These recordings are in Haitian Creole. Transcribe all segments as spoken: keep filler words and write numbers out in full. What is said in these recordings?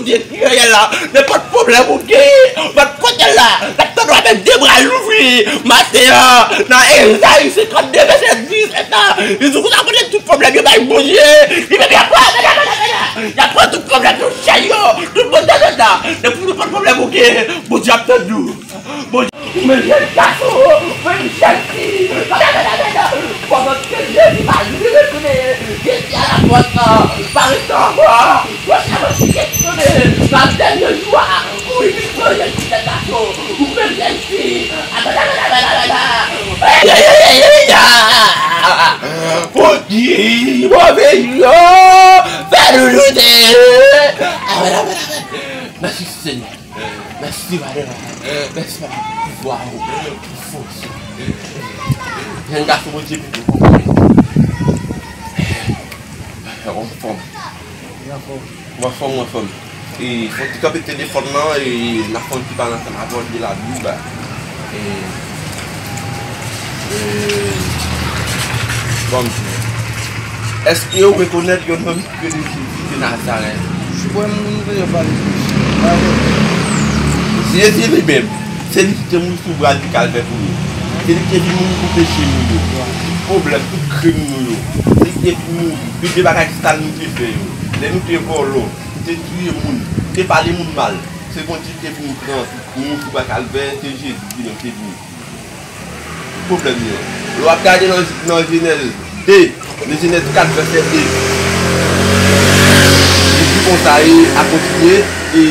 Bondye ki anyen la, nenpòt pwoblèm ou genyen, nenpòt kote l la, n ap tann w avèk de bra louvri. Maten an, nan Ezayi senkannde, vèsè disèt la, li di konsa, kote tout pwoblèm yo bay Bondye, li menm y ap pran, y ap pran tout pwoblèm yo, chèy yo, tout bondye yo la. Depi nenpòt pwoblèm ou genyen, Bondye ap tann ou. Bondye, ou menm jèn gason, ou menm jèn fi, pandan ke Jezi pa retounen, Jezi a la pòt la, pa rete ankò. Pwochèn mwen ki kesyone nan dènye jou a, pou li vin pran jèn fi, jèn gason, ou menm jèn fi. Amen, amen, amen, amen, amen. Ey, ey, ey, ey, ey, ah! Bondye, move yo, fè nou doute. Amen, amen, amen. Mèsi, Senyè. Mèsi, Papa. Mèsi, Papa, pou pouvwa ou, pou fòs ou. Jèn gason, Bondye, pito konprann. Ou anfòm. Ou anfòm, ou anfòm. E, fò w te kanpe telefòn nan, e, n ap fè yon ti pale ansanm avè w de Labib. E, e, bon, èske w rekonèt yon nonm ki rele Jezi de Nazarèt? Ou kwè m, m te pale de Jezi? Jezi li menm, se li ki te mouri sou bwa di Kalvè pou nou. Se li ki te vin mouri pou peche nou yo, tout pwoblèm, tout krim nou yo. Se li ki te vin mouri, tout de bagay sal nou te fè yo. Lè nou te vòlò, nou te tiye moun, nou te pale moun mal, se Bondye ki te vin pran pou nou sou bwa Kalvè, se Jezi ki te vin. Pwoblèm yo. Lè w ap gade nan, nan Jenèz de, nan Jenèz kat vèsè de, li di konsa, e a kontinye, e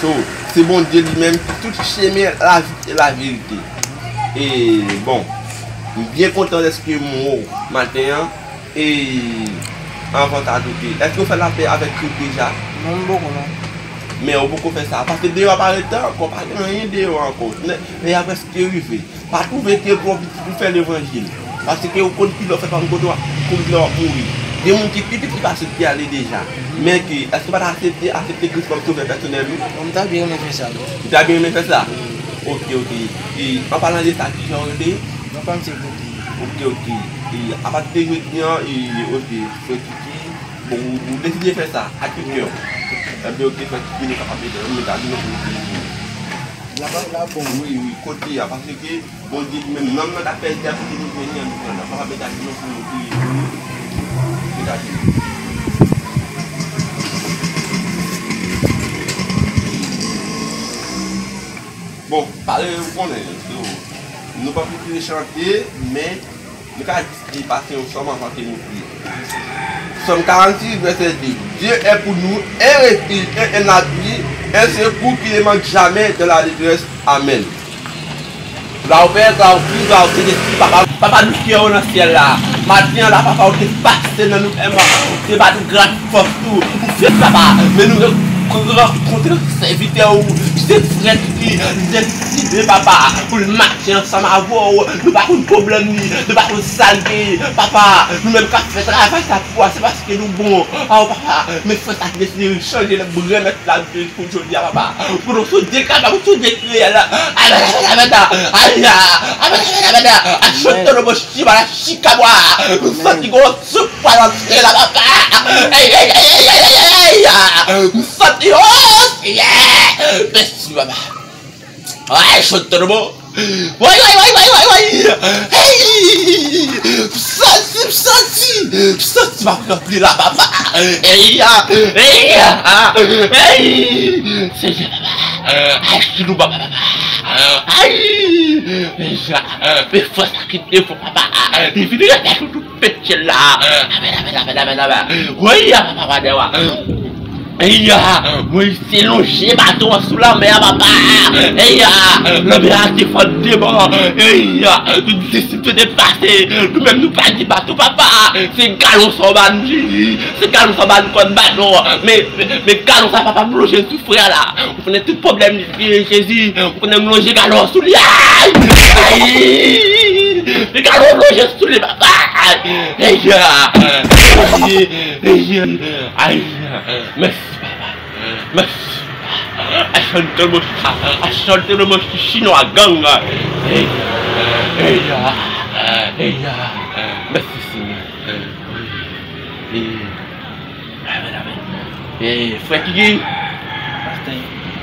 so, se Bondye li menm ki tout chemen, lavi e laverite. E bon, m byen kontan dèske m wè w maten an. E anvan sa tou, èske w fè lapè avèk Kris deja? Non, m poko non. Men ou poko fè sa, paske deyò a pa ret ankò, pa gen anyen deyò ankò. Lè, lè a prèske rive. Pa twouve ke twò piti pou fè levanjil. Paske ou konn kilè w fè pa m kote w, konn kilè w ap mouri. Gen moun ki pi piti pase ki ale deja. Men ke, èske w pa ta aksepte, aksepte Kris kòm sovè pèsonèl ou? Bon, m ta byen renmen fè sa, wi. Ou ta byen renmen fè sa? Wi. Oke, oke. E, an palan de sa, kijan w rele? Non, pa m se Kiki. Oke, oke. E, apati de jodi an, e, oke, frè Kiki, bon, ou, ou deside fè sa, ak tout kè w. Ebyen, oke, frè Kiki, nou kapab ede w, nou ta di nou pou nou. Laba la bon, wi, wi, kote a, paske Bondye li menm, nonm nan k ap fè di a kote nou jwenn li an, nou pran nan. Papa, mete ajenou pou nou, priye pou nou. Mete ajenou. Bon, pale, ou konnen, nou p ap retire chante, men nou ka di pase yon sòm anvan ke nou priye. Sòm karannsis, vèsè de. Dieu est pour nous un refuge, un, un appui, un secours qui ne manque jamais dans la détresse. Amen. Glwa ou Pè, glwa ou Fis, glwa ou Sentespri, papa, papa nou ki anwo nan syèl la. Maten an la, papa, ou te pase nan nou, ou te ba nou grad fòs tou. Ou fè papa, men nou rankontre sèvitè ou, se frè ki deside papa, pou l mache ansanm avè w. Nou pa konn pwoblèm li, nou pa konn sa l genyen. Papa, nou menm k ap fè travay sa pou ou a, se paske nou bon. Aw papa, men frè sa ki deside chanje lè m remèt la pou jodi a, papa. Pou nou sou de kapab, sou de kriyè la. Amèn, amèn, amèn, amèn. Aya, amèn, amèn, amèn. Achantolomo chibala chikabwa. M santi gwo souf pral antre la, papa. Ay, ay, ay. M santi, o Senyè. Mèsi, papa. Ay, achantolomo. Woy, woy, woy, woy, woy, woy! Hey! M santi, m santi! M santi m ap ranpli la, papa! Hey, ya! Hey, ya! Hey! Senyè, papa! Ay, genou, papa, papa! Ay! Hey, ya! Men fòs la ki te fò, papa! Li vin remèt ou tout peche la! Amen, amen, amen, amen, amen! Woy, ya, papa, papa, dewa! Eya, Moyiz te lonje baton an sou lanmè a, papa. Eya, lanmè a te fè devan. Eya, tout disip yo te pase. Nou menm nou pa gen baton, papa. Se galon sa w ba nou, Jezi. Se galon sa w ba nou kòm baton. Men, men, men galon sa, papa, m lonje sou frè a la. Ou konnen tout pwoblèm li, Jezi. Ou konnen m lonje galon an sou li. Ay! Ay! Men galon m lonje sou li, papa. Eya! Ay! Ay! Mèsi. Mèsi. Achantolomo, achantolomo chinwa gang. Eya, eya, eya. Mèsi, Senyè. Amèn, amèn. Frè Kiki,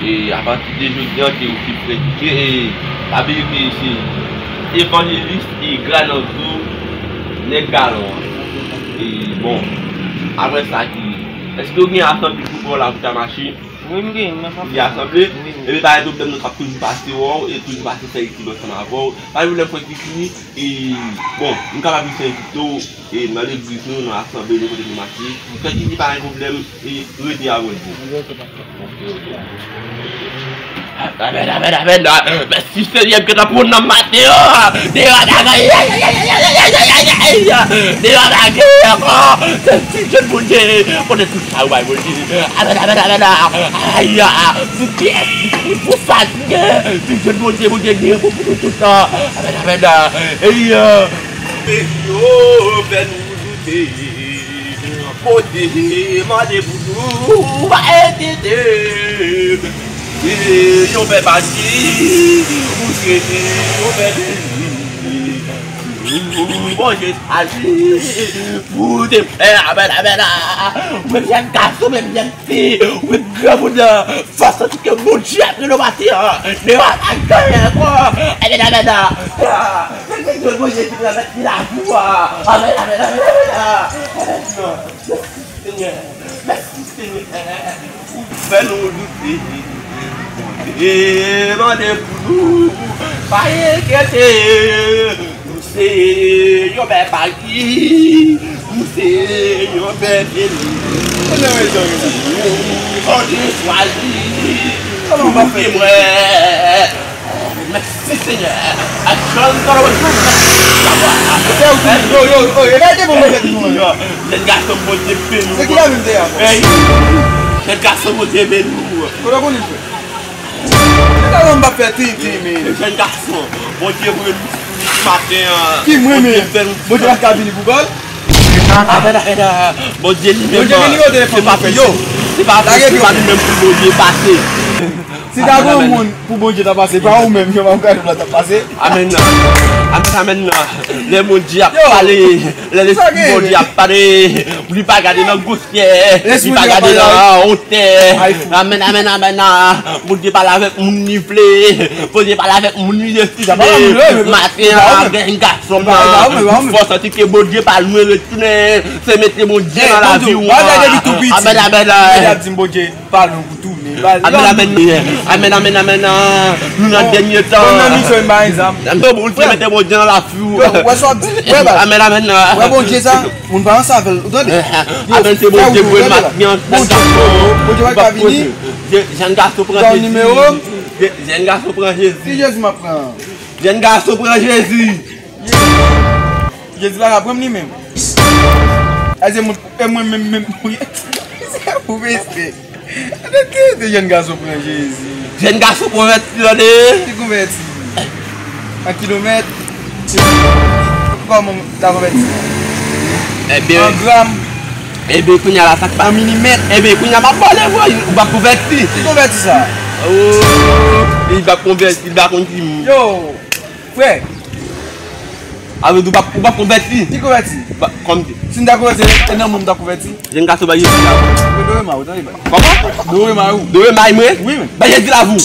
E apati de jodi an, ke ou ki frè ki ke, e pa bliye ke se evanjelis e Grananzo, nèg galon an. E bon, apre sa ki, èske ou gen asanble pou pran la pou ta mache? Wi, m gen, mwen pa. Ou gen asanble? Wi, wi. Epi pa gen pwoblèm, nou t ap toujou pase wè w, e toujou pase fè etid ansanm avè w. Pa gen pwoblèm, frè Kiki. E, bon, m kapab vin fè envite w, e, nan legliz nou, nan asanble nou, kote nou mache. Frè Kiki, pa gen pwoblèm, e, rete avè Bondye. Ok, ok. Amèn, amèn, amèn. Mèsi Senyè, m gentan pran nan maten an. Devan bagay. Devan bagay ankò. Se ti jèn Bondye. Konnen tout sa ou bay Bondye. Amèn, amèn, amèn. Aya. Pou pyès. Pou fatige. Ti jèn Bondye, Bondye gen pou nou tout tan. Amèn, amèn. Aya. Yo, fè nou doute. Bondye mande pou nou pa enkyete. Yon pèp aki, ou se yon pèp beni. Bondye chwazi pou te fè amèn, amèn. Ou menm jèn gason, menm jèn fi, ou menm granmoun nan, fò w santi ke Bondye ap rele w maten an. Devan pa gen ankò. Amèn, amèn. Mèsi Senyè. Mèsi Senyè. Ou fè nou doute. Bondye mande pou nou pa enkyete. Nou se yon pèp aki. Nou se yon pèp eli. Bondye chwazi pou nou temwen. Mèsi Senyè. Yo, yo, yo, yo, e gade bon mwen fè nou. Jèn gason Bondye beni w. Se ki la menm te a? Jèn gason Bondye beni w. Kote w konnen fè? Se ta lòm pa fè tenten men. Jèn gason, Bondye voye nou sou nou maten an. Ki mwen men? Bondye pa ka vini pou kò l. Amèn, amèn. Bondye li menm. Bondye vini yo telefòn se pa yo. Se pa, se pa li menm pou Bondye pase. Si ta gen yon moun pou Bondye ta pase, pa ou menm, yo pa ou ka la ta pase. Amèn. Amèn, amèn. Lè Bondye ap pale, lè lespri Bondye ap pale, li pa gade nan gwosyè, li pa gade nan wotè. Amèn, amèn, amèn. Bondye pale avèk moun li vle. Bondye pale avèk moun li deside. Maten an, jèn gason an, fò w santi ke Bondye pa lwen retounen. Se mete Bondye nan lavi w. Amèn, amèn. Amèn, amèn. Amèn, amèn, amèn. Nou nan dènye tan. Bondye mete Bondye nan lavi w. Amèn, amèn. Wè Bondye sa, moun pa ansanm avè l. Ou tande? Amèn, se Bondye vre maten an. Bondye, Bondye pa ka vini. Jèn gason pran Jezi. Jèn gason pran Jezi. Ki Jezi m ap pran? Jèn gason pran Jezi. Jezi pa ka pran m li menm. Èske moun, e mwen menm, menm, pou mesye. Tande, tande, jèn gason pran Jezi. Jèn gason konvèti, tande. Ki konvèti? An kilomèt? Kòman ta konvèti? Ebyen, an gram? Ebyen, kounye a la, sa k pa an milimèt. Ebyen, kounye a, m ap pale, vre, ou p ap konvèti. Ki konvèti sa? Oh, li p ap konvèti, li pa konn ki m. Yo, frè. Avè di w p ap, ou p ap konvèti. Ki konvèti? Kòm si m ta konvèti, e nan mwen m ta konvèti. Jèn gason ba Jezi la. Yo, dore ma ou, tande ba. Kòman? Dore ma ou. Dore ma mwen? Wi, men. Ba Jezi la pou.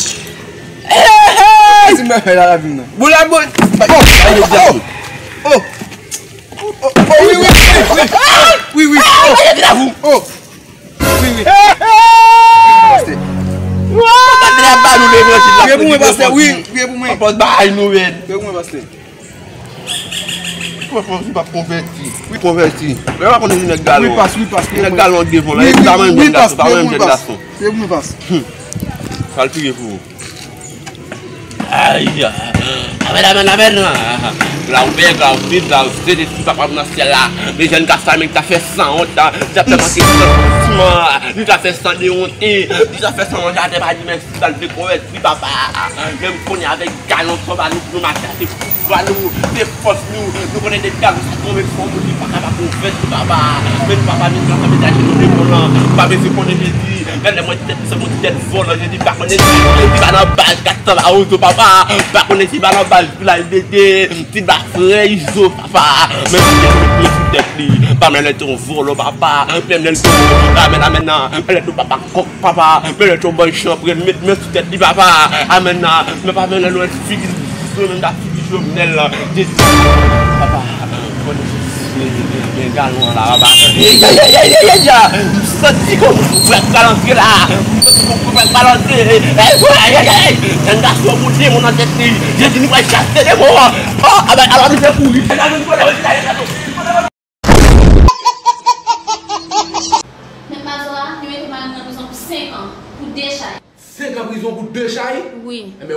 Hey, hey! Sa ti mwen fè la lavi m nan. Bon la bon. Oh, oh, oh, oh, wi, wi, wi, wi. Wi, wi. Oh. Ba Jezi la pou. Oh. Wi, wi. Pastè. Pastè ap ba nou levanjil la. Priye pou mwen, pastè. Wi, priye pou mwen. Pastè bay nou, men. Priye pou mwen, pastè. Pastè pa konvèti. Wi, konvèti. Lè pa konnen nèg galon. Wi, pas, wi, pas. Nèg galon devan la. Wi, wi, pa menm jèn gason, pa menm jèn gason. Priye pou mwen, pas. Sa l priye pou ou. Ay, amèn, amèn, amèn. Glwa ou pè, glwa ou fis, glwa ou sentespri, papa m nan syèl la. Men jèn gason sa menm ki ta fè sanwont, li ta fè manke santiman, li ta fè san de wonte, li ta fè san manje atè, pa di mèsi, sa l te konvèti, papa. Menm konnen avèk galon sa w ba nou pou nou mache a, se pouvwa nou, se fòs nou. Nou konnen depi galon sa tonbe sou yon moun, li pa ka pa konvèti, papa. Men nou, papa, nou nan mete ajenou devan w lan, pa bezwen konnen mezi. Menm lè m wè ti tèt li sanble yon ti tèt vòlò, Jezi pa konnen si li pa nan baz kat tan ba oto papa, pa konnen si li pa nan baz vilaj dede, ti ba frè Izo papa. Menm si tèt li sou tèt li, pa menm lè te yon vòlò papa, menm lè te yon amèn amèn nan, menm lè te yon papa kòk papa, menm lè te yon bann chanpren met men sou tèt li papa, amèn nan, men pa menm lè nou wè figi Jovenel la, Jezi papa. Gen galon la, papa. M santi kòm frè pral antre la. M santi kòm frè pral antre. Ey, ey, ey, ey. Jan gason pou demon nan tèt li. Jezi, nou pral chase demon an. Oh, aba, aba, misye kouri. Mèt Mazora, yo mete Marie nan prizon pou senk an, pou de chay. Senk an prizon pou de chay? Wi. Enben,